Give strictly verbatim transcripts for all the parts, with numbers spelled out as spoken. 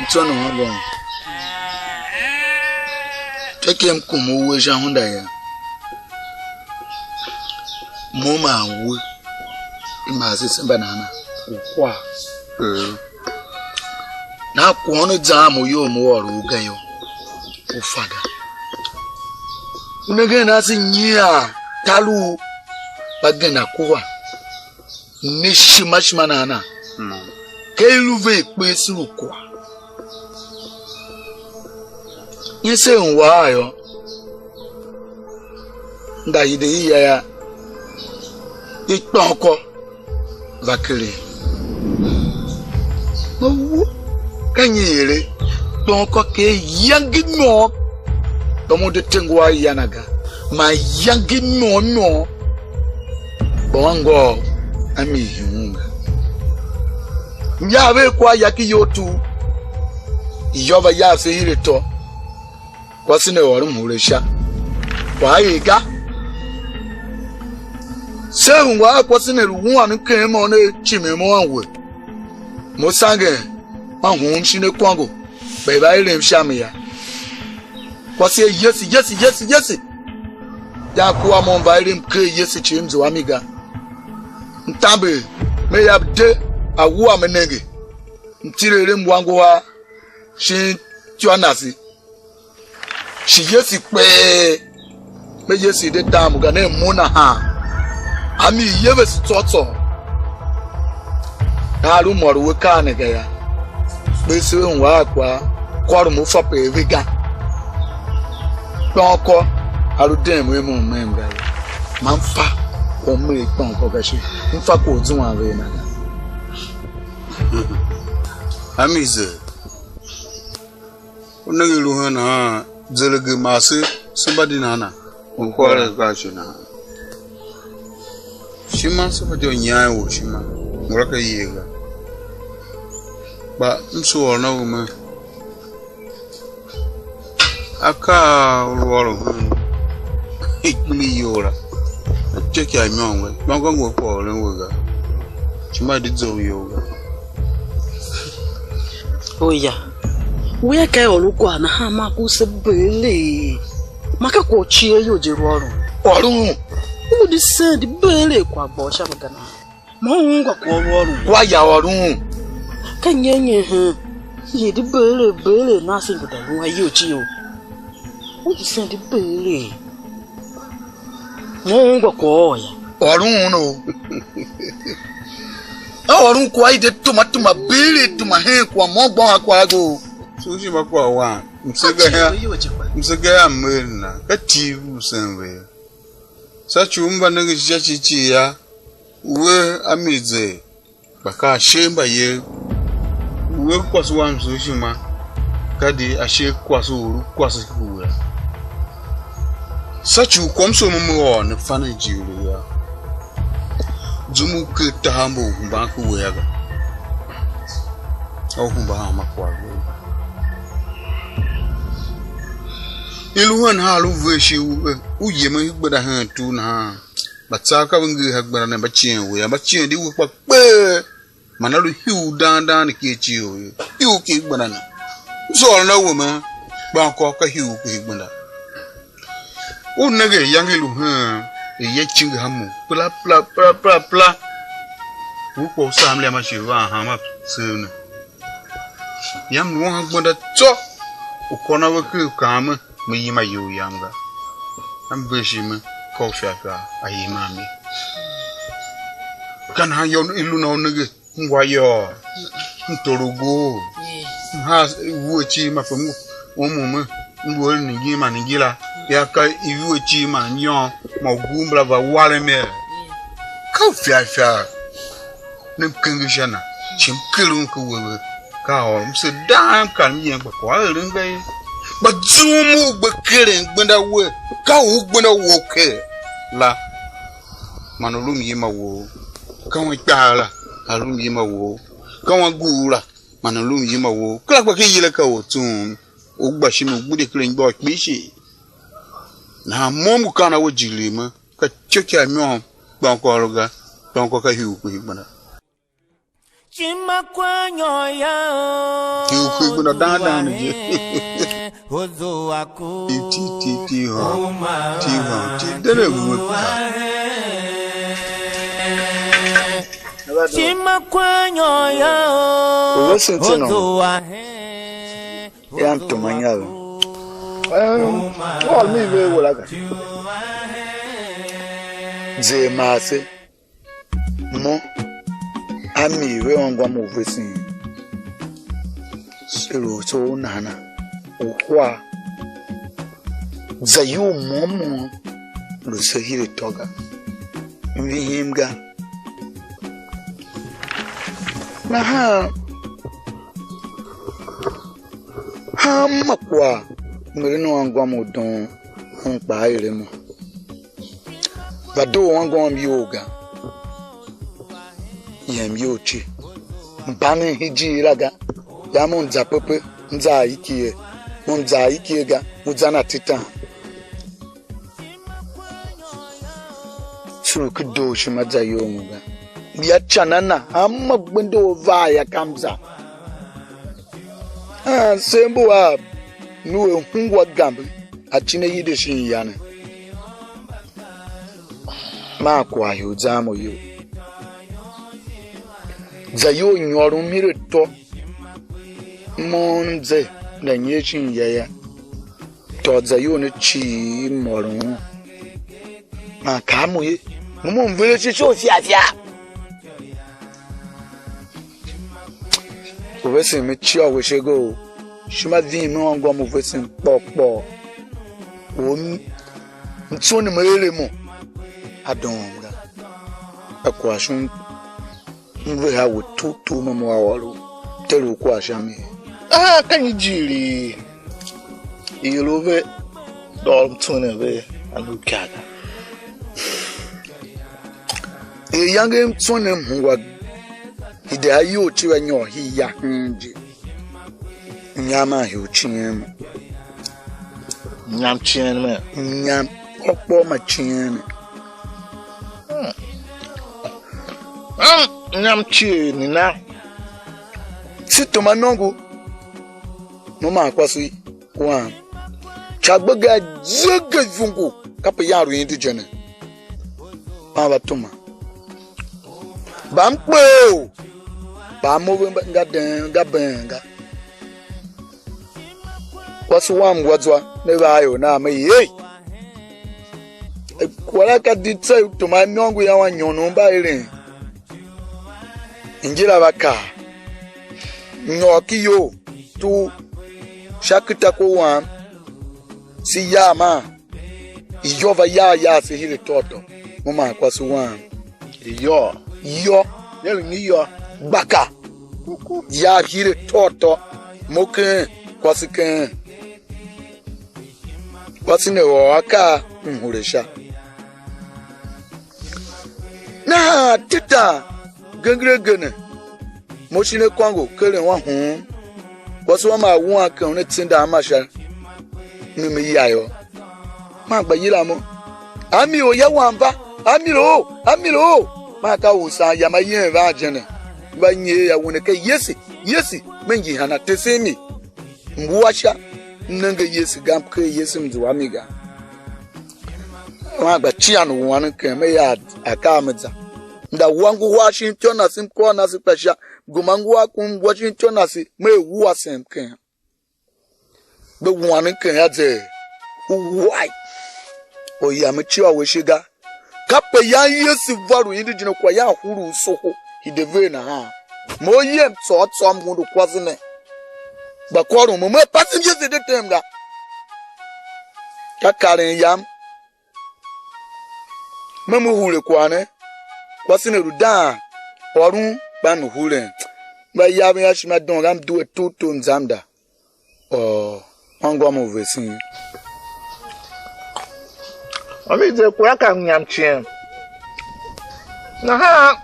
Tsô ne wan gon. Tekem kum u we sha hunda ya. Mo man we. I maa se semba nana. U kwagh. Eh. Na kwagh ne zan mo iyol mo ôr u ga yô. U fa ga. U nengen ase nyian tar u mbagenev kua. Ne shima shima nana. Mm. Ke i lu ve kpe se lu kwagh. Nyi se ungwa yô, nda hide i ya ya, i kpônkô va keren. Ma wu, ka nyi ere? Kpônkô ker iyange i môm, kpa mo de tengwa a ya na ga, man iyange i môm môm, kpa wan ngôôr a mi ihungun ga. Mya ve kwa ya ki iyol tu, iyô va yav se hire tô. Kwase ne ôr mhure sha. Kwagh a er ga. Se ungwa a kwase ne lu wuan mkeghen mo ne cime mo a we. Mo sangen a hum shin akôngo, kpa i va erem sha mi ya. Kwase a yese, yese, yese, yese. Ya kua mo mva erem ker yese cii m zua mi ga. M tamber, me ya de a wua me nenge. M tile erem wa nguhar shin ityô nase. Shi Yesu kpee, me Yesu de tam ga nen mo nahan. A mi yevese tsô tsô. Nahan lu môr u akaa ne ga yô. Kpe se ve ungwa a kwagh, kôrom u fa pe ve ga. Kpônkô a lu dem u imum mem ga yô. Ma m fa kwagh u m er kpônkô ga shi, m fa kwagh u zuan ve a na ga. A mi ze. U nenge i lu hen nahan, zelege man se, se mba di nan na? U kwagh la gba shi nahan. Ishima se mba di u nyan u ishima, ngula ka iyegh ga. Kpa m soo ôron a u me, akaa a u lu ôron hen ikpindi iyol la, ityôkyaa i môm we, kpa ka ngu a kwaghôron we ga, ishima i di zough iyol ga. Oya, wea ka ôr u kwagh nahan man ku se beelee? Man ka kwagh u cier iyol je lu ôron? Ôron. U di sen di beelee kwagh gbôghol sha mi ga nahan? Man u ungwa kwagh u ôron? Kwagh ya ôron. Ka nyenye hen, ye di beelee beelee nan se ngu da lu a iyol cier u? U di sen di beelee. Mo ungwa kwagh ya. Ôron o. A ôron kwagh i de tuma tuma, biili tuma hen kwagh mo gbôghom a kwagh go. Su shi ma kwagh wan. Msege ya. Msege ya meri na. Ka tiv u sen ve. Sa ci u mba nenge sha ci ci ya. We a mi ze. Kpa ka ashe mbayev, u er kwase wam sugh ishima, ka di ashe kwase u lu kwase ku we. Sa ci u kwamson u me ôr ne fa ne ijir u yô, zum u ker tahav mba u hemban ku we yô ga, a u hemba hanma kwagh u i lu hen haa lu ver shi u, u yemen gbenda hen tugh nahan. Mbatsav ka ve nger ha gbenda ne, mba cien we yô, mba cien di we kpa kpee, man a lu hiu dang dang ne ker icigh you, hiu ker gbenda ne. M sôron a we me, kpa m kôr ka hiu ker gbenda. U nenge ayange i lu heen, er ya cingi ha mo, pla, pla, pla, pla, pla. U kpa u saa mliam a shi van hanma sev ne. Yam lu a gbenda tsô, u kôr na ve ker u kaan me, me yima iyol yam ga. A m ver ishima, ka u sha sha a yima a mi. Ka nahan yô, i lu na u nenge, m wa yôô, m tor u goo, m haa iwuhe cii ma pe m ngu, um u me, m ngu eren ningir man ningir la, ya ka iwuhe cii man mnyôôn, ma ugur mbala va warem er, ka u sha sha. Ne m kenger sha na, shi m ker un ken we ve, ka ôr m se dang, m kar m yem, kpa kwagh a eren ga ye. Kpa zum u gbe keren gbenda we, ka u gbenda wou ker la, man u lu myima wou, ka un ikpaa la, a lu myima wou, ka un aguugh la, man u lu myima wou, kera kpa ken yila ka ortsun, u gba shimi u gbidye ken anmgbian kpishi. Nahan mo m ngu kaan a we jighilii me, ka ityôkyaa i môm, kpa m kôr u ga, kpa m kôr ka hii u kpishi gbenda. Ti u kegbe na dan dan ne je. Ti, ti, ti, ti hô. Ti hô. Ti de ne mu ka. Ti ma kwanyo ya. O, o, se ntse no. Yam tuma inyaregh. Em, Paul, mi ve wala ga. Ze mase. Mo, a mi ve ôngôm u vesen. Se lu se u nana, u hua. Za iyol môm môm, lu se hire tô ga. M vihim ga. Nahan, hanma kwagh m eren u anngôm u doon, un kpaa a eren mo. Va doo anngôm iyol ga, yem iyol cii. Mbanen hijir la ga, yam u za pepe, m za a ikie, u za a ikie ga, u za na titan. Sulu ki doo ishima za iyol mo ga. Mbi a ca nana, hanma gbenda u vaa ya ka m za. Ah, se mbu a nu er hungwa gambe, a cine yide shin ya ne. Maa kwagh u zan mo iyol. Za iyol nyôron mire tô. Mo m ze, nda nyer shin ya ya. Tôô za iyol ne cii m ôron un. Man kaa mo ye, mo mo m veren shishe u fia fia. U vesen me cia we shege u, ishima vim me ôngôm u vesen kpôghôr kpôghôr. U m-, mtsonem ere mo, a doom ga. A kwagh shon. M ve a we tugh tugh, mo mo a ôr u, ter u kwagh sha mi. Ah, ka nyi jighilii? Ior u ve dôghôr mtsonem ve a lu ikar ga. Er iyange mtsonem hungwa, i de a iyol cii va nyôr hii ya hen je. Nyam a hii u cien mo. Nyam cien me. Nyam kpôkpô ma cien ne. Hmm. Am, nyam cii nena? Si tuma nongo, mo man kwase wam. Ca gbe ga zege ivungu, kape yan lu indi je ne. Man va tuma. Mba m kpe u, mba m ove nga den, nga ben ga. Kwase wam wa zwa, ne va a ior nav me, ei! Kwagh la ka di tse u tuma imôngo ya wan nyon u mba eren. Injila va kaa, nyôr ki iyol, tugh sha kitako wam, se ya man. Iyô va yar yar se hire tôôtô, mo man kwase wam. Iyô. Iyô. Ye lu nyi iyô? Gbaka. Yar hire tôôtô, mo ken kwase ken. Kwase ne ôr akaa m hure sha. Nahan Tita genger a gene. Mo shin akôngo keren wa hum. Kwase wam a wuan ken una tsinda a ma sha mimi ya yô. Man gba yila mo. Ami u ya wam va, ami lo, ami lo. Man ka u san yam a yen van je ne. Va nyer ya wene ke Yese, Yese, me ngi hana tesen mi. M wua sha, m nenge Yese ga, m ker Yese, m zua mi ga. Man gba cian u wan ken me ya akaa me za. Nda wa ngu hua shin ityô na se, m kôr na se kpa sha. Gema ngu a kun wa shin ityô na se, me wua sem ken. Gbe wan ken a ze u wai. Or yam me cia we shi ga. Kape yan Yesu va lu indi jine kwagh yan huru u soho, hide ver nahan. Mo yem tsô tsô m hundu kwase ne. Gba kôron mo, me pasen Yesu de tem ga. Ka karen yam. Me me hure kwagh ne, kwase ne lu dang, ôron kpa me huren. Mba yaven a shima dong, a m due tugh tugh, m za m da. Or ôngôm u vesen. Ami ze kura ka mnyam cien. Nahan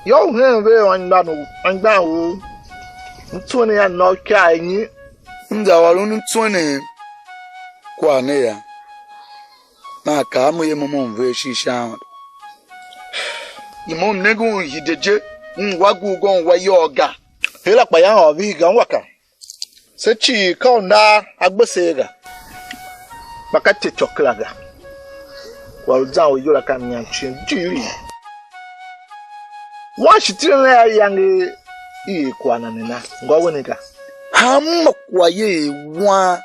yô, u hen ve anmgbian u, anmgbian u mtswen a nôgh ikav nyi? M za ôron mtswen kwagh ne yô. Man kaa mo ye, mo mo m ver ishigh sha Aôndo. Mo m nenge un hide je, m wa gu u gom wa iyôgh ga. Hela kpa yan ôr vihi ga, ungwa ka. Se cii ka u nar agbesev ga, kpa ka ityôtyô kera ga. Kwagh u zan u iyol a ka mnyam cii jighilii. Wan shi tile ne a iyange i er kwagh na ne na, ngô we ne ga. Hanma kwagh ye er wan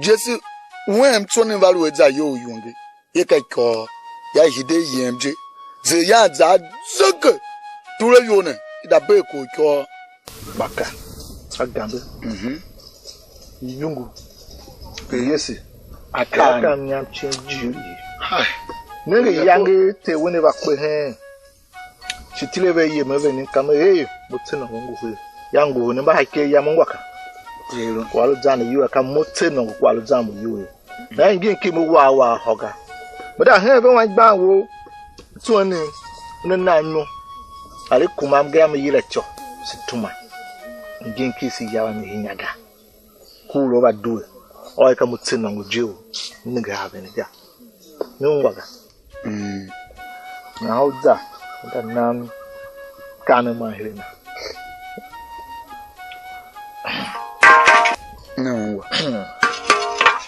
je se wen mtswen va lu a za iyol u iwenge. Ye ka ikôr, ya hide yem je, ze yan za zege, tule iyol ne, i da bee kor ikôr. Kpa ka a gambe, iyungu, pe yese, akaa a mnyam cien jighilii. Nenge iyange i ter wen va kpe heen. Shi tile ve yem a venen kam er, ei, mo tse nôngo ngohol. Ya ngohol ne mba ha ikev yam ungwa ka. Kwagh lu zan u iyol a ka mo tse nôngo kwagh lu zan u iyol. Nahan ngin ki mo war war hô ga. Me da hen ve wan gban wou, tswen ne, ne na imo. Ale kuma mgea me yila ityô, se tuma. Ngin ki se yav a mi hinya ga. Ku u lu va due, ôr ka mo tse nôngo je u nenge a vene ga. Ne ungwa ga. Mm. Nahan u za, u za nam kaa ne man her a na. Ne ungwa.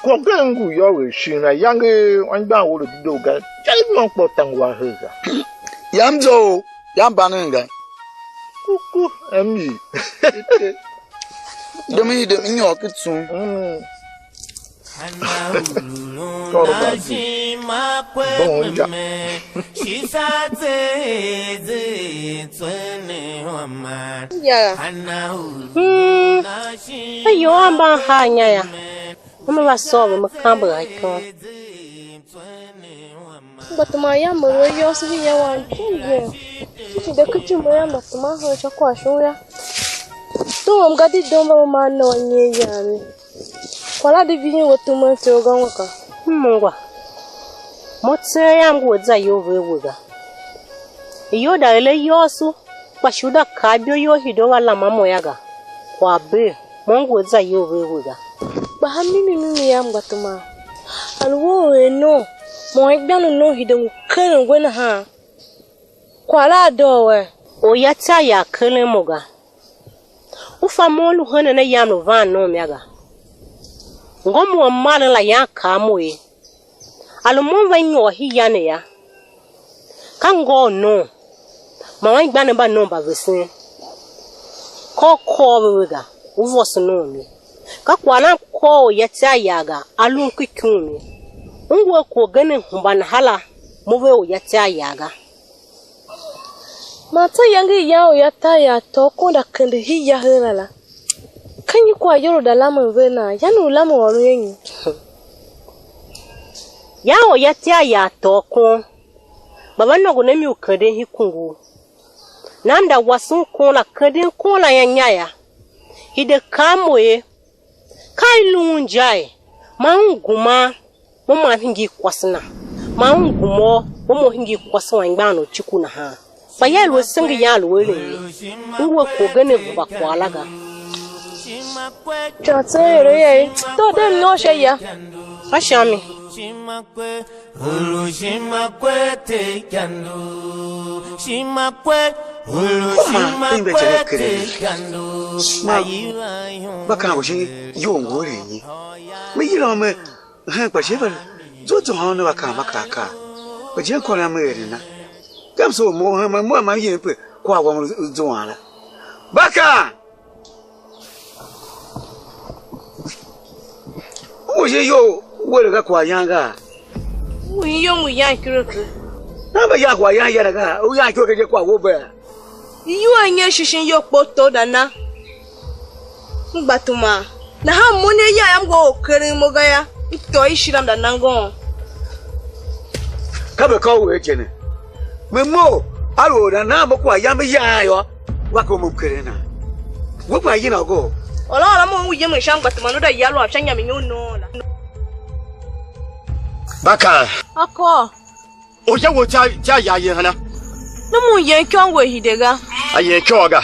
Kwagh gen ngu yô, er shin ayange anmgbian wou lu dedoo ga, sha i môm kpa u ta ngu a her ga. Yam zo, yam banen ga. Kuku, em yi. Dem i dem nyôr ki tsun. Mm. Tôô ba di. Bon ya. Ya. Hmm. Ayol a mban haa inya ya. Uma va sôr ve me kamber a ikôr. Mba teman yam me lu ayôôso shin ya wam jim jim. Shi de ken ijime yam mba teman hen sha kwagh shon yô. Tom ga di doo mba ve maa ne u anyiegh yam ye. Kwagh la di vihin we temen tso ga ungwa ka. M ungwa. Mo tseegh yam ngu a za iyol vev we ga. Iyol da er ayôôso, kpa shi u da kaa ibo you hide u va laman mo yô ga. Kwagh bee, mo ngu a za iyol vev we ga. Kpa ha mimi mimi yam mba teman. A lu we u er nom, mo anmgbian u nom hide ngu keren we nahan. Kwagh la a doo wee? Orya tar yar keren mo ga. U fa mo u lu henen a yam lu van nom yô ga. Ngô mo a maren la yan kaa mo ye. A lu mo m va nyôr hii ya ne yô. Ka ngô u nom, man anmgbianev mba nom mba vesen. Ka u kôr ve ve ga, u vôso nom ye. Ka kwagh la m kôr orya tar yar ga, a lun ken ikum ye. U ngu a kwagh gen a hemba nahan la, mo ve orya tar yar ga. Man tsô iyange i yan orya tar yar tôô kon da kende hii ya her la la. Ka nyi kwaghyan u da lamen ve nana? Yan u lamen ôron ye nyi? Yan orya tar yar tôô kon, kpa va nôngo ne mi u kenden hii kungu. Nahan m da wasen kon la, kenden kon la ya nya ya. Hide kaa mo ye, ka i lu un inja ye, man un gema, mo man hingir kwase na, man un gema, mo mo hingir kwase u anmgbian u ciku nahan. Kpa ya lu asenge yan lu eren ye, u ngu a kwagh gen a vumba kwagh la ga. Ican tsen er a ye, to de m nôô sha ya. Ka sha mi. Ulu shima kwe te kando, shima kwe, ulu shima kwe te kando. Ma, ba kan go shi yo ngore ni. Me yila me hen kpa je ba. Zo zo ha ne ba kan ba ka ka. Kpa je ko na me ere na. Kam so mo hen ma mo ma yen pe kwa wa mo zo an la. Ba ka. U shi iyol u ere ga kwaghyan gaa? U iyol u yan ikiriki. Nan ve yan kwaghyan yere gaa? U yan ikiriki je kwagh wou bee? Iyol a nyer shishin iyol kpo to da na. M gba tuma. Nahan mo ne ya yam ngu a orkeren mo ga yô. M tôô i shira m da na ngôôn. Ka ve ka u er je ne. Me mough, a lu or nan nan mo kwaghyan me yaan yô, wa ke u mo m keren nan. We kpa yina go. Ôron ôron mo u yemen sha mgbateman u da ya lu a sha nyam nyon noon la. Bakan. Akô. Oya wo cha cha ya ye hana. Ne mun yen ikyon we hide ga. A yen ikyon ga.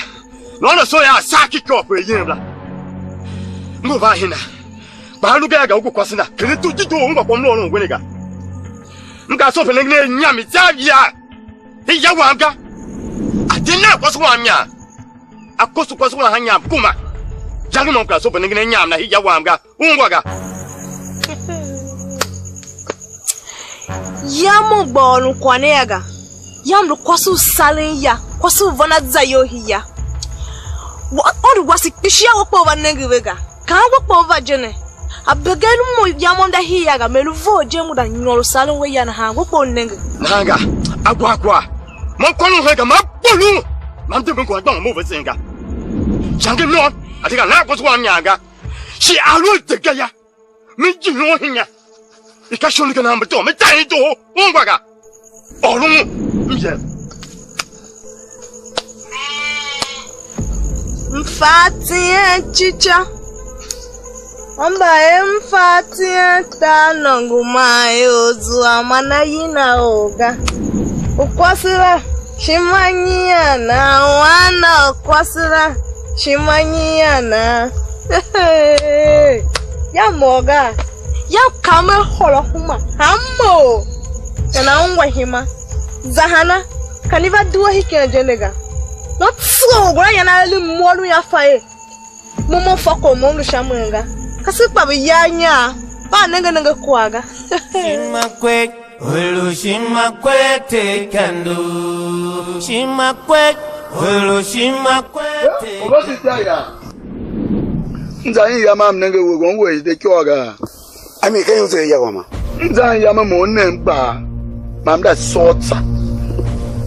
Nôngo so ya sa ki ikyon pe yen la. Ngu va hina. Ba lu ga ga u ku kwasina. Kene tu ti do ngwa kwa mlo no ngwene ga. M ka so pe ne ne nyam za ya. I ya wam ga. A ti ne kwase wam inyam. A koso kwase wam ha inyam kuma. Jangin mo m kera soo pe nengen a inyam na hii ya wam ga. Ungwa ga. Yam u gba ôron kwagh ne yô ga. Yam lu kwase u saren ya, kwase u van a za iyol hia. Wa-, Aôndo wase kpishi a we kpa u va nenge ve ga. Kaan we kpa u va je ne. A bege lu mo yam u nda hii ya ga, me lu vough je, m ngu da nyôr u saren we ya nahan, we kpa u nenge. Nahan ga, a gwa a gwa. Mo m kôron hen ga, ma kpohol. Ma m de me ngu a gba mo ve sen ga. Shange môm, a de ga nan kwase wam inyam ga. Shi a lu a de ga ya. Me jin u hinya. I ka shon ga nan mbe to, me ta i do. Ungwa ga. Ôron m ye. Mfatien chicha. Amba e mfatien tar nôngo man e o zua man a yina or ga. U kwase la, shima nyian na, u ana u kwase la, shima nyian na. Ya mô ga, ya kam a hôr ahuma, hanmô. Nana ungwa hima. Za hana, ka ni va due hiken je ne ga. Nô tsô u ngula yan a lu môm ya fa ye. Mo mo fa kwagh mo m lu sha mwen ga. Ka se kpa ve ya inya, ba nenge nenge kwagh ga. Shima kwek, ulu shima kwek te kando. Shima kwek, ulu shima kwek te. Oba si ta ya. Nza yin ya mam nenge we gon we de kyô ga. Ami ka yum se ya wama. Nza yin ya mam mo nem gba. Mam da sôr tsa.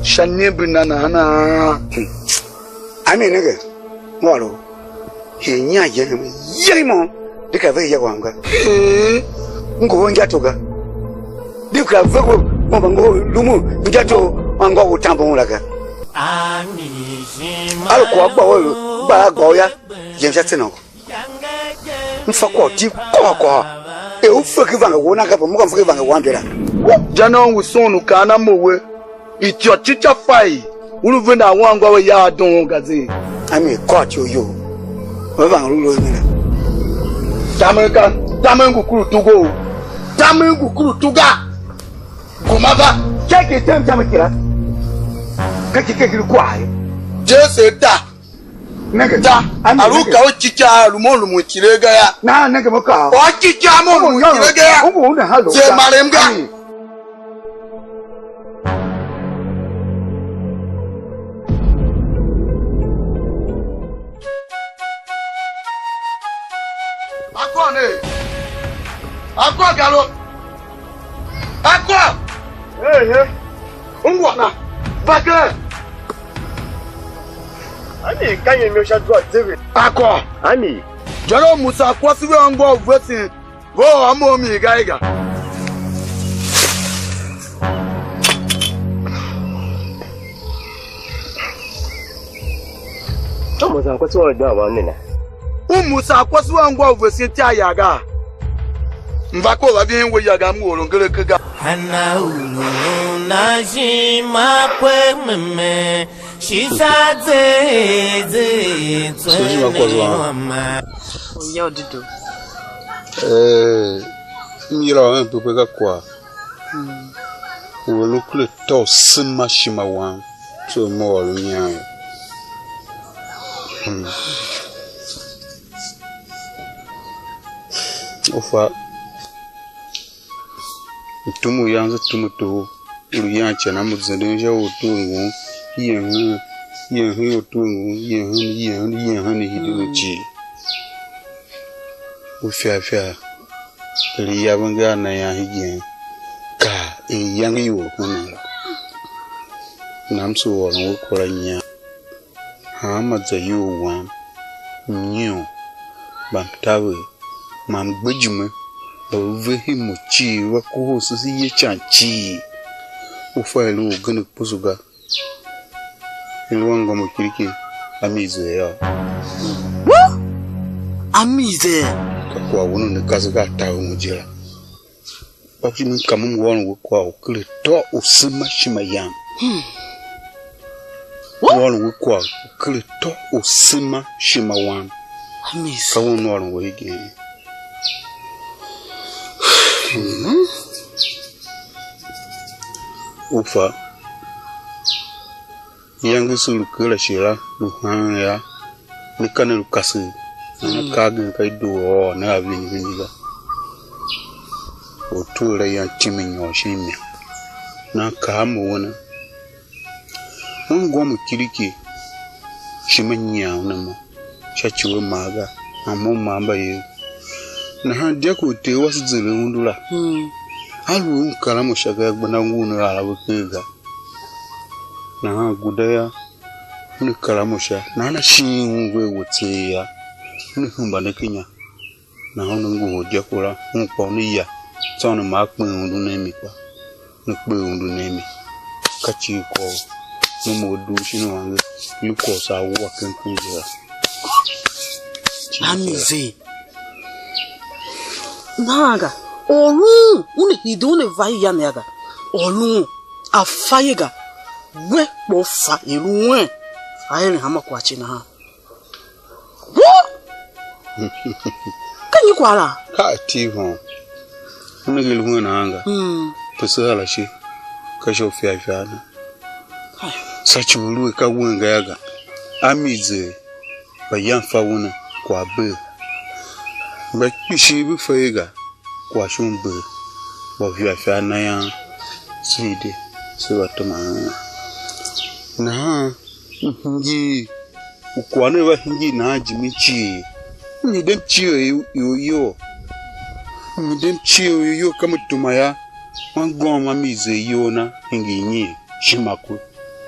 Sha nyembe na na na. Ami nenge. Ngôôr u, hii nyian je hem yegh môm, di ka ve ya wam ga. Ee, m ngu we injato ga. Di ka ve we, mo mba ngohol lumun injato anngô u tambon la ga. A lu kwagh gba we lu, gba a gôô yô, yem sha tsô nôngo. M fa kwagh u tim kôhô kôhô. Er u feke ivange wou nan ga, mo ka m feke ivange wam je la. Jana u ngu soon u kaan a mo we. Ityô cica fa i, u lu venda wanngô we ya a doon ga zee. A mi kôr ityou you, ve vang lu lough mi la. Tamen ka, tamen ngu kuru tugo u. Tamen ngu kuru tuga. Kuma va. Keke tem jam kira. Keke keke lu kwagh ye. Jesu ta. Nenge. Ta. Ami, a lu nenge. Ka u cica a lu mo lu mu kire ga ya. Na nenge mo ka. O cica mo lu mu kire ga ya. Ungu una halo. Se marem ga. Ami. Akwa ne. Akwa galo. Akwa. Hey, hey. Ungwa na. Bakre. Ani ka nyi mi sha zwa zeve. Akwa. Ani. Jana u Musa kwase ve ungwa u vesen. Ve ôr a mo mi ga i ga. Ka mo zan kwase wam u doo wam ne na? U Musa kwase wam ngwa u vesen tar yar ga? M va kor va ving we ya ga, m ngu or u ngere ke ga. Hana u lu na jima kwe meme. Shi sa ze, ze, tswene kwagh wam. Oya u dedoo. Eh, m yila u hen pepe ka kwagh. Mm. U lu ker atô u sema ishima wam, so mo ôr u nyian ye. Mm. U fa, mtum u yange tum u toho. U lu yan ican a mo zenden sha ortwer won, yem hen, yem hen ortwer won, yem hen, yem hen, yem hen hide u cii. U fia fia, er yaven nga a na yan hegen, ka er iyange ior henen la. Nam se u ôron we kura nyian. Hanma zayol wam, mnyion, mbamtaver, man mgbejime, mba ve ve hen mo cii, va kohol se, se ye ican cii, u fa er u orgen u kposo ga. I lu anngôm u kiriki, a mi i zer yô. Wu? A mi i zer? Ka kwagh u ne ne kase ka a taver mo je la. Kpa shi m kam m ngu ôron we kwagh u ker atô u sema ishima yam. Hmm. Ngu ôron we kwagh u ker atô u sema ishima wam. Amen. Ka un ôron we hegen. Mhm. U fa. Iyange se lu kera shighe la, lu haan yô, ne ka ne lu kasev, nahan akaa agen ka i doo a ôr ne a vindi vindi ga. Ortwer la yan time nyôr shin mi, nahan kaa a mo we ne, un ngô mo kiriki, ishima nyian una mo sha ci u a maa ga, hanmô u maa mbayev. Nahan dyako u ter wase zeren undu la, a lu er un kar a mo sha ga, gbenda ngun a ar a ve ker ga. Nahan guda yô, una kar a mo sha, nahan a shiin un vea we tseegh yô, una hemba ne ken inya. Nahan una ngohol dyako la, un kpa una ya, tsô una maa kpen undu ne a mi kpa. Ne kpe undu ne a mi. Ka ci i kwagh u mo u dugh shin u angev, lu kwagh u saa wua ken ken je la. A mi ver. Nahan ga, or u una hide una va ya ne a ga, or u a fa ye ga, we kpa u fa er u wen, a eren hanma kwagh cii nahan. Wo! Ka nyi kwagh la? Ka a tiv hon. U nenge i lu hen nahan ga. Mm. Pe se hala shi, ka sha u fia fia ne. Sa ci u lu a ka wen ga yô ga. A mi zer, mba yan fa u ne kwagh bee. Mba kpishi ve fa ye ga. Kwagh shon bee, mba via fia na yan, se de, se va tema ungwa. Nahan m hingir, u kwagh ne va hingir nahan jimin cii, m hide m cie u iyol, m hide m cie u iyol, ka me tema yô, anngôm a mi zer iyol na hingir nyian, shima ku.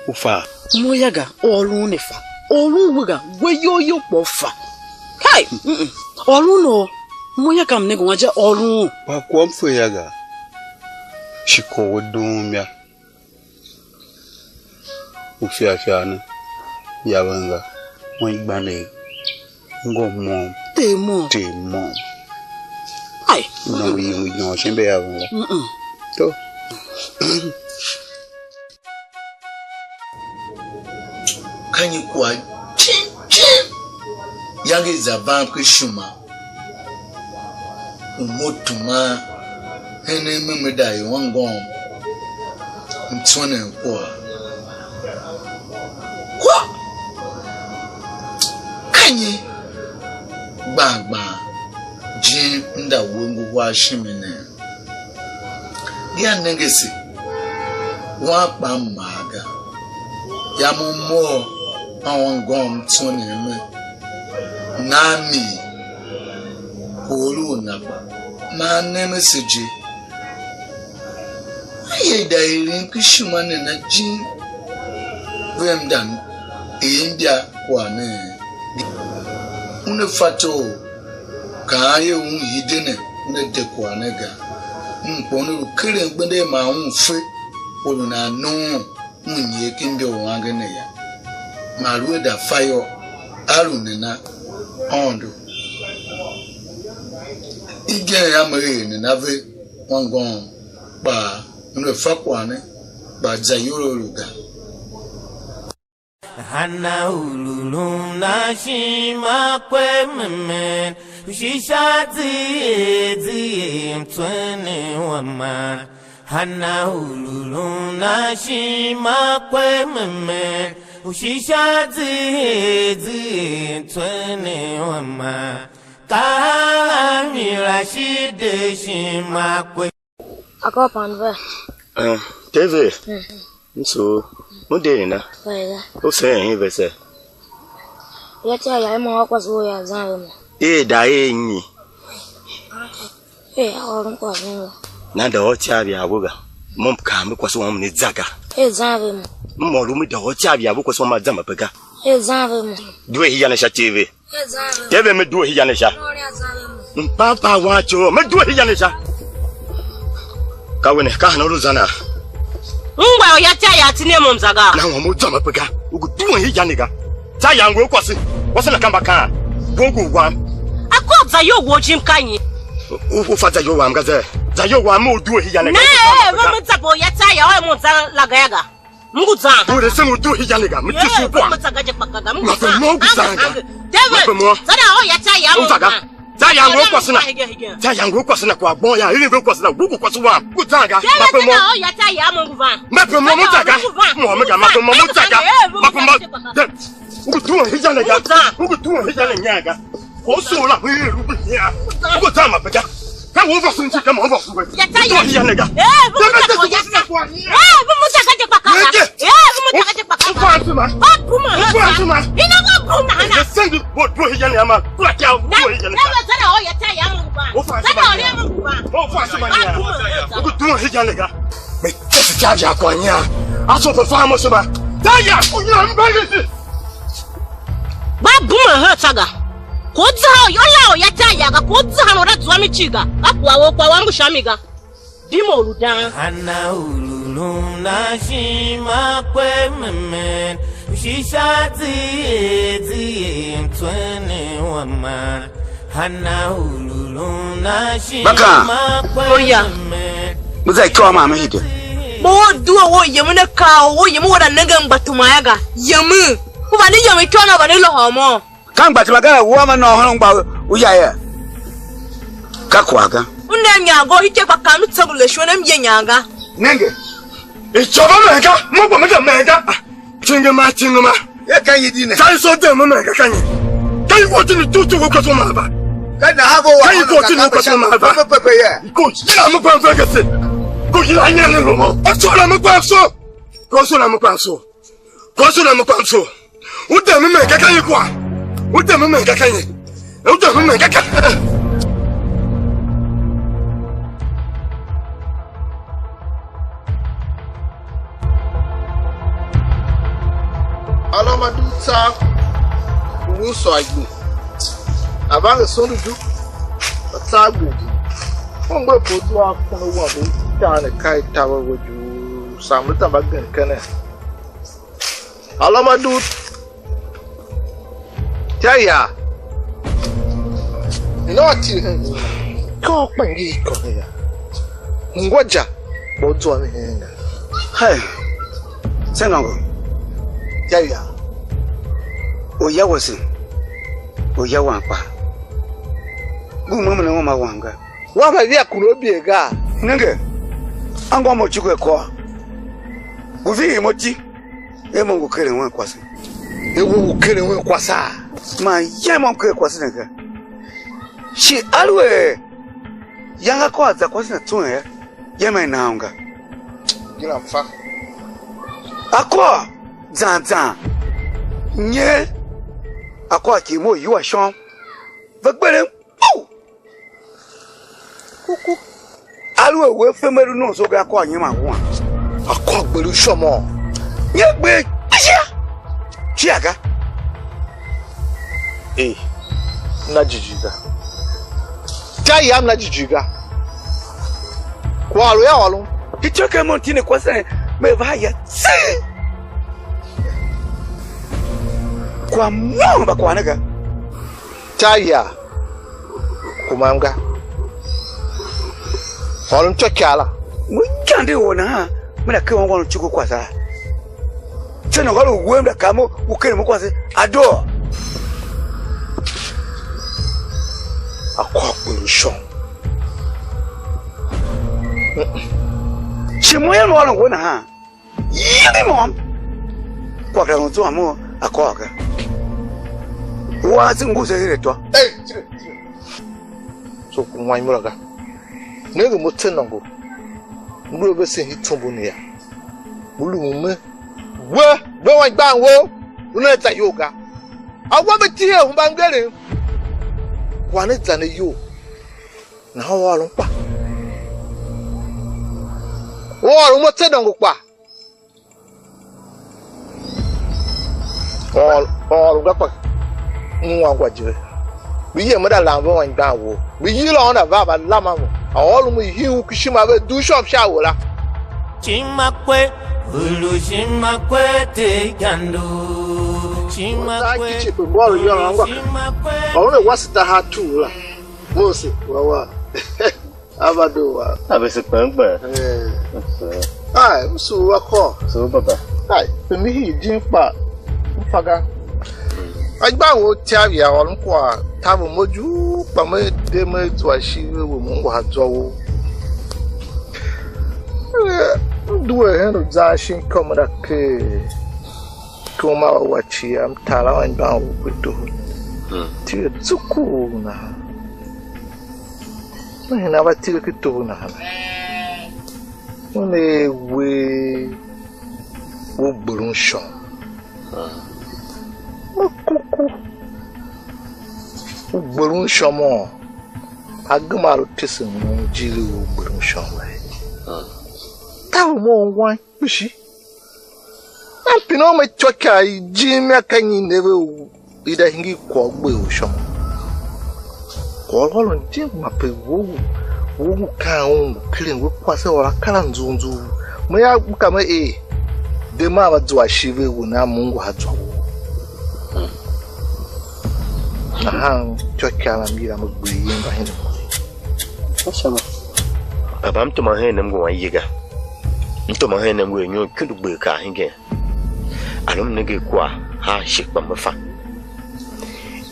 U fa? Mo ya ga, or u ne fa. Or u we ga, we iyol you kpa u fa. Hey, mm-mm. Or u no, mo ya ga, m nenge wan je or u. Kpa kwagh m fe ya ga, shi kôr we doom ya. U fia fia ne, yaven ga, wan igbander. Ngô môm. Ter môm. Ter môm. Ai. Nongo yem u nyôr shin mbe a ve la. Mm-mm. To. Ka nyi kwagh jim jim yange i za van ken ishima u mo tuman hen meme da i wan ngôm mtsônen kwagh? Kwagh! Ka nyi gban gban jim m da we nguhar shimi ne? Ia nenge se, wan kpa m maa ga, yam u mough a ungôm mtsônen me, na a mii, kwagh u lu u na kpa, maa nem ase je. A ye da eren ken ishima ne na jim, vea m da er inja kwagh ne? Una fatyô u kaan er un hide ne, una de kwagh ne ga. Un kpa una lu keren gbenda man un fe, or u nan nuun un nyer ken imba u ange ne yô. Man aluer da fa yô, a lu nena? Aôndo, igen yam, me er nena ve, wan ngôm kpaa, una fa kwagh ne, kpa zayol a lu ga. Hana ululum na shima kwe memen, ushisha zi zi mtswene wa ma. Hana ululum na shima kwe memen, ushisha zi zi mtswene wa ma. Ka mira shi de shima kwe. Akôôpan vea. Eh, teve. Mm. M sugh. U de nena? Vea. U sen hen vese? Ya tia ya mo wa kwase u ya zan ve mo. E da e nyi? E a ôron kwagh u. Na da ôr tia via we ga. Mo m kaa me kwase wam ne za ga. E zan ve mo. M ôr u me da ôr tia via we kwase wam a za ma pe ga. E zan ve mo. Due hia ne sha T V. Teve me due hia ne sha. Mpampa wan cho, me due hia ne sha. Ka we ne, ka hana u lu zan a? Ungwa u ya tia ya tine mo mzaga. Na wa mo zama pe ga. U gu due hia ne ga. Za ya ngwe kwase. Wase na kamba kan. Wo gu wam. A ko za yo wo jim ka nyi? U, u fa za yo wam ga ze. Za yo wam mo due hia ne ga. Ne, wo me za bo ya tia ya o mo za la ga ya ga. Mungu zan. Ure se mu du hijane ga, mu ti su kwa. Mu tsaga je kpaka ga, mungu zan. Ma pe mo gu zan ga. David, ma pe mo. Sana o ya ta ya mu. Za ga. Za Yangu kwase na. Tsa yangu kwase na kwa gbon ya, ili ngu kwase na, ngu kwase wa. Ngu tanga, ma pe mo. Ma pe mo mo tanga. Mo me ga, ma pe mo mo tanga. Ma pe mo. Ngu tuwa hija ne ga. Ngu tuwa hija ne nya ga. Ko so la hu lu bi ya. Ngu tama pe ga. Ka wo va sun ti ka mo va sun. Ngu tuwa hija ne ga. Eh, bu mu tanga je kwa kaka. Eh, bu mu tanga je kwa kaka. Ufa ansuma. Ufa ansuma. Ina wa bu na na. Send bo bo hija ne ama. Kula kya bo hija ne. Ufa ansuma. Ufa ansuma. Ngu tuwa hija ne ga. Me tese tsa vya kwa nya. Aso fe fa mo suma. Taya, u nya mbangisi. Ba buma ha tsaga. Ko za o yo la o ya ta ya ga, ko za han ora zwa mi ci ga. Ka kwa wo kwa wangu sha mi ga. Di mo lu dan. Hana ululu na shima kwe memen. Ushisha zi zi mtwene wa ma. Hana ululu na shima Baka. Kwe Oya. Memen. Mu za ikôô ma me hide. Bo wo due wo yem ne ka wo yem wo da nenge mgbatuma ya ga. Yem. Ku ba ni yem ikôô na ba ni lôhô mo. Ka mgbatuma ga la wua ma nôhôn mgba u ya ya. Ka kwagh ga. U ne nya go hike kpa kam tsagu le shon m ye nya ga. Nenge. Ichova menga, mo gba me da menga. Tingi ma, tingi ma. Ye ka yi di ne. Ka iso de mo menga ka nyi. Ka i ko tini tu tu ko so ma ba. Ka na ha bo wa. Ka i ko tini ko so ma ba. Pe pe pe ye. Ko yila mo kwa mfege se. Ko yila nya ne mo. O so la mo kwa so. Ko so la mo kwa so. Ko so la mo kwa so. U de mo menga ka nyi kwa. U de mo menga ka nyi. U de mo menga ka. Alôma dugh tsav, u lu sôr igbo. Avange sondo du, a tsav gbe di. Ungwa po zua a kuna wambe u taan ne ka i taver we juu, sambe tamba gen kenen. Alôma dugh. Tya ya. Ina wa tile hen. Ka u kpa ngi i kôr ya. Ngwa ja. Bo zua mi hen ga. Hey. Se nongo. Tya ya. Uya wese. Uya wan kpa. Ngu mo mo ne uma wam ga. Wa va via kulo bie ga. Nenge. Angwa mo chuko ko. Ngu vi mo ti. E mo ngu keren wen kwase. E wo ngu keren wen kwase a? Man ye mo m ker kwase ne ga. Shi aluer yanga kôr a za kwase na tswen yô, ye ma i na unga. Yila mfa. A kôr zan zan. Nye a kôr ki mo yua shon. Ve gberem. Puu! Kuku. Aluer we fe mer u nomso ga, kôr nyiman wuan. A kôr gber u shômô. Nyi gber kpishi? Chia ga. Eh, na jighjigh ga. Ka yam na jighjigh ga. Kwagh lu ya ôron. Ityô ken mo m tine kwase, me va ya tse. Kwagh môm mba kwagh ne ga. Taya, kumam ga. Ôron ityôkyaa la. Mo ikange or nahan, me na ker wan wan u cuku kwase a? Tsô nôngo lu wuem da ka mo, u ken mo kwase, a doo. A kôr kper u shon. Shi mo yem ôron we nahan. Yimi môm. Kwagh kera u zua mo a kôr ga. Ua se ngu se her atô. Ei, tire, tire. So ku wan imura ga. Nenge mo tse nôngo. M lu a vesen hii tsombor ne ya. U lu u me. We, we anmgbian wou, u ne za iyol ga. A wa ve tihir a hemba mngerem. Kwagh ne za ne iyol. Nahan u ôron kpa. U ôron mo tse nôngo kpa. Or, or ga kpa, m ungwa je. Lu yem da lam ve anmgbian wou. Lu yila un a va, va lama mo. A ôr mo ihi u kishima ve dugh shôv sha a we la. Shima kwe, ulu shima kwe te gando. Shima kwe, kichi pe bôr yô, angwa ka. Shima kwe. Or ne wasi ta ha tu la. Mose, wa wa. Abado wa. A vese kpem kpem. Eh. Ai, m sugh akô. So baba. Ai, pe mi hii jim kpa m fa ga. Anmgbian wou Octavia ôron kwagh taver mo juu, kpa me de me zua ishigh ve we, mo ngwa zwa wou. Eh, m due hen u zan shin ikômera ker, tor ma wa wa cia, m tar a anmgbian wou kpe toho. Hmm. Tile zuku nahan. Me hina va tile ki toho nahan. Una er we u gberun shon. Me kuku u gberun shon mo, a gema a lu tesen mo ujijingi u gberun shon la ye. Taver mo ungwan kpishi. A pine u me ityôkyaa i jim a ka nyi ne ve u i da hingir kwagh u gbe u shon? Kwagh u ôron jim ma pe wo u, wo u kaan un ngu keren we kwase ôr akara nzur nzur. Me ya m ka me er, de maa va zua ishigh ve we, nan mo ngwa zwa wou. Nahan ityôkyaa la m yila me gbe yen mba henen. Papa, m tema hen ne m ngu wan ye ga. M tema hen ne m ngu er nyon ikundu gber kar hingen. A lu m nenge kwagh han shi kpa me fa.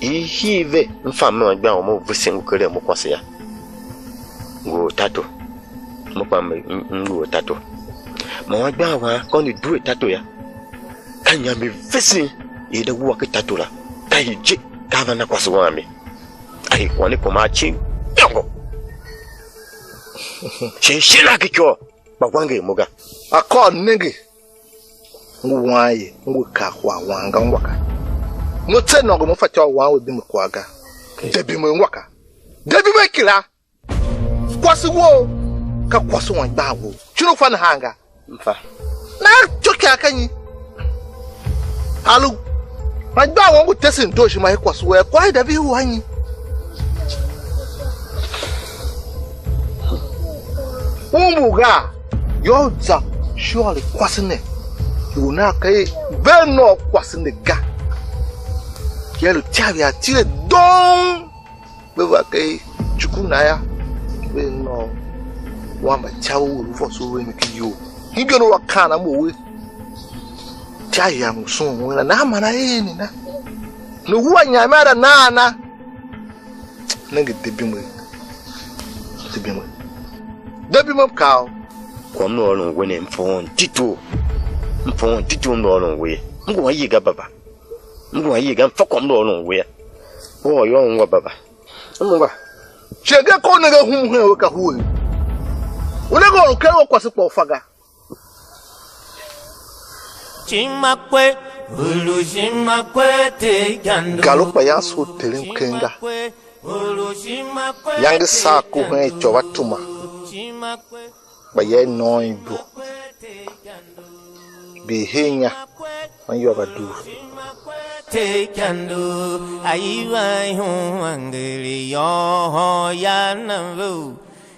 I hii ve, m fa me anmgbian u me u vesen ngu keren mo kwase yô. Ngu ortato. Mo kpa m, m, m ngu ortato. Man anmgbian wam kônde due tato yô. Ka inyam i vesen i da wua ken tato la. Ka i je, ka a va na kwase wam ye. A hii kwagh ne kuma a cin yôngo. Shi shin a ki ikôr, kpa wanger mo ga. A kôr nenge, ngu wan ye, ngu kar kwagh wan ga, ngwa ka. Mo tse nôngo mo fatyô u wan we bime kwagh ga. De bime ngwa ka. De bime kila. Kwase wou ka kwase u anmgbian wou. Shin u fa nahan ga? M fa. Na ityôkyaa ka nyi? A lu anmgbian wou ngu tesen doo ishima i kwase wou, kwagh i da vihi u a nyi? U mbu ga, yô, u za shighe u kwase ne, u nan ka er ve nôô kwase ne ga. Yô, lu icighan via tile dong. Ve va ken icuku na yô, ve nôô wan mba ica ve, u lu vôso u ven ki iyol. Hingen u a kaan a mo we, ica yam ngu sughun wen la, nahan man a er ne na? Ne wua inyam i a da nan na? Nenge, de bime, de bime, de bime, m kaa u. Kwagh m lu ôron we ne, m fa un tito, m fa un tito, m lu ôron we ye. M ngu a ye ga, baba. M ngu a ye ga, m fa kwagh m lu ôron we yô. U ôr yô, ungwa baba. M ungwa. Shi agen ka u nenge hum hen we ka hue. U nenge or u ken we kwase kpa u fa ga. Shima kwe, ulu shima kwe te ikando. Gar u kpa yange soo Terem keng ga. Yange saa ku hen ityô va tuma. Kpa ya i nôôn ibo, bii her inya, man iyol va dugh. Te ikando, ayiva ihun angere yôhô ya na ve u,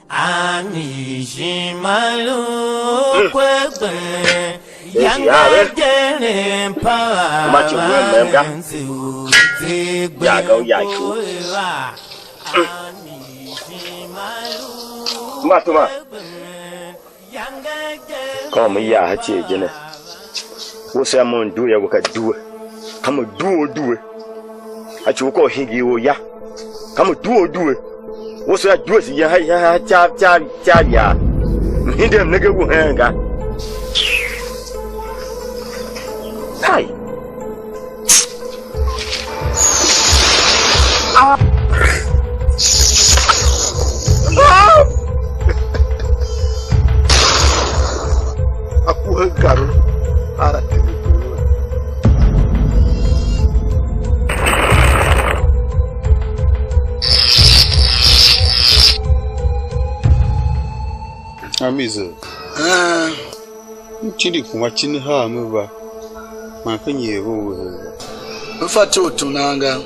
a mi ishima lu kwegben, yange jeren pawa. Kuma ci wen mem ga. Ya ga u ya iku. Tuma, tuma. Ka u me yar ha cie je ne. Wo se a mo due ya, we ka due. Ka mo due u due. A ci u ka u hingir u ya. Ka mo due u due. Wo se a due si ya ha, ha, ha, ca, ca, ca ya. M hinde m nenge u hen ga. Kai. A kuhe garu a tindi doo. Amize. Ah. M tindi kuma tindi haa me va, man ka nyi er ve u ve va? Me fatyô u tunan ga,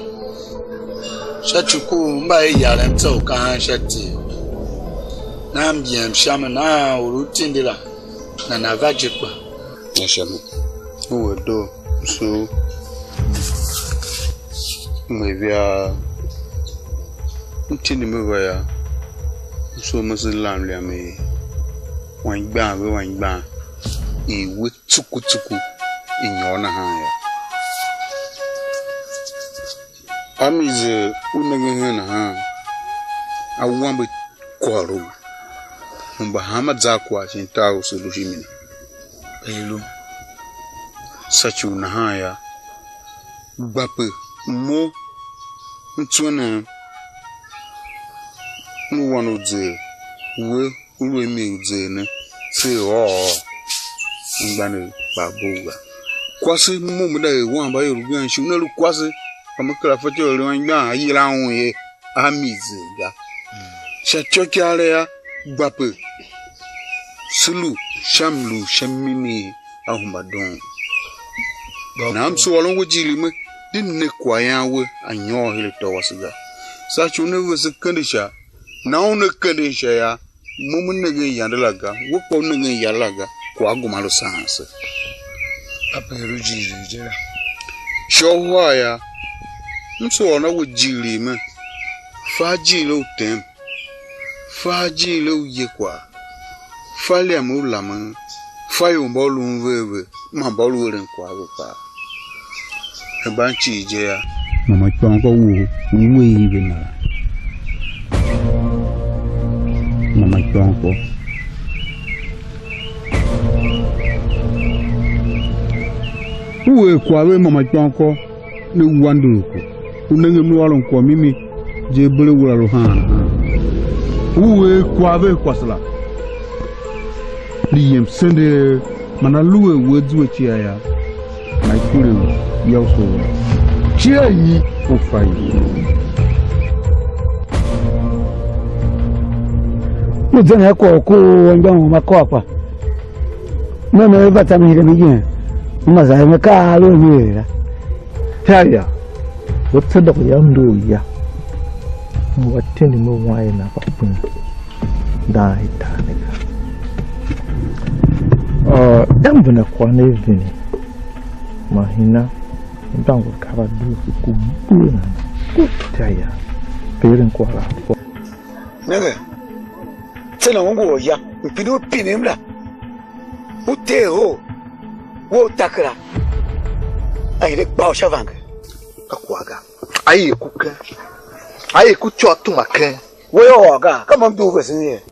sha ci ku u m mba er yarem tsa u kahan sha iti. Nahan m yem sha mi, nahan or u tindi la nana va je kpa. Na sha mi, u er doo, m sugh, m er via, m tindi me va yô, m sugh me se lam liam er, wan igban ve wan igban, i we tsuku tsuku i nyôr nahan yô. A mi ze u nenge hen nahan, awambe kôr u hemba hanma zan kwagh shin tar u se lu shimi ne. Pe i lu sa ci u nahan yô, gba pe mo m tswe ne, m lu wan u zer, we u lu a mi u zer ne, se ôô anmgbianev kpaa bov ga. Kwase mo me da er wan mba ior ugen shi una lu kwase, kpa me kera fatyô u eren anmgbian a yila un ye, a mi zer ga. Sha ityôkyaa la yô, gba pe se lu sha mlu sha mimi a hemba doon. Nahan m soo ôron we ijiir i me, di ne kwaghyan we a nyôr her atô wase ga. Saa ci u ne vese kende sha, nahan u ne kende sha yô, mo me nengen yande la ga, we kpa u nengen yande la ga, kwagh a gema lu saan se. Kape i lu jighjigh je la. Sha uhar yô, m soo ôron a we ijiir i me, fa ajiir a u tem, fa ajiir a u ye kwagh, fa liam u lamen, fa ior mba u lun vea ve, man mba u lu eren kwagh ve kpaa. Hemban cii je yô. Mama ikôngo wou u we iv a na la. Mama ikôngo. U er kwagh ve mama ikôngo ne wa ndurku. U nenge m lu ôron kwagh mimi je, bere wura lu haan haan. U er kwagh ve kwase la. Lu yem sendee, man aluer we zua cia yô, ma i kure u ya u soo la. Cia nyi u fa ye? Lu zan a kwagh u ku u anmgbian u ma kôr kpa. Me me va tsam hide mi yen. Ma za me ka a lu a mi er la. Taya, we tse dôkôyam ndor ya, m wa tindi me wan er nan fa kpen, dan i tar ne ga. Aa, m venda kwagh ne a vini, man hina, m za ngu kar a doo ku ku bue nan, ku Taya, pe eren kwagh la. Nenge, tse na u ngu orya, mpin u pinem la. U tee hoo, we u ta kera, a hide gba u sha vange. Ka kwagh ga. A er ku ken. A er ku ityô tuma ken. We yô, ôr ga, ka mo m dugh vesen ye.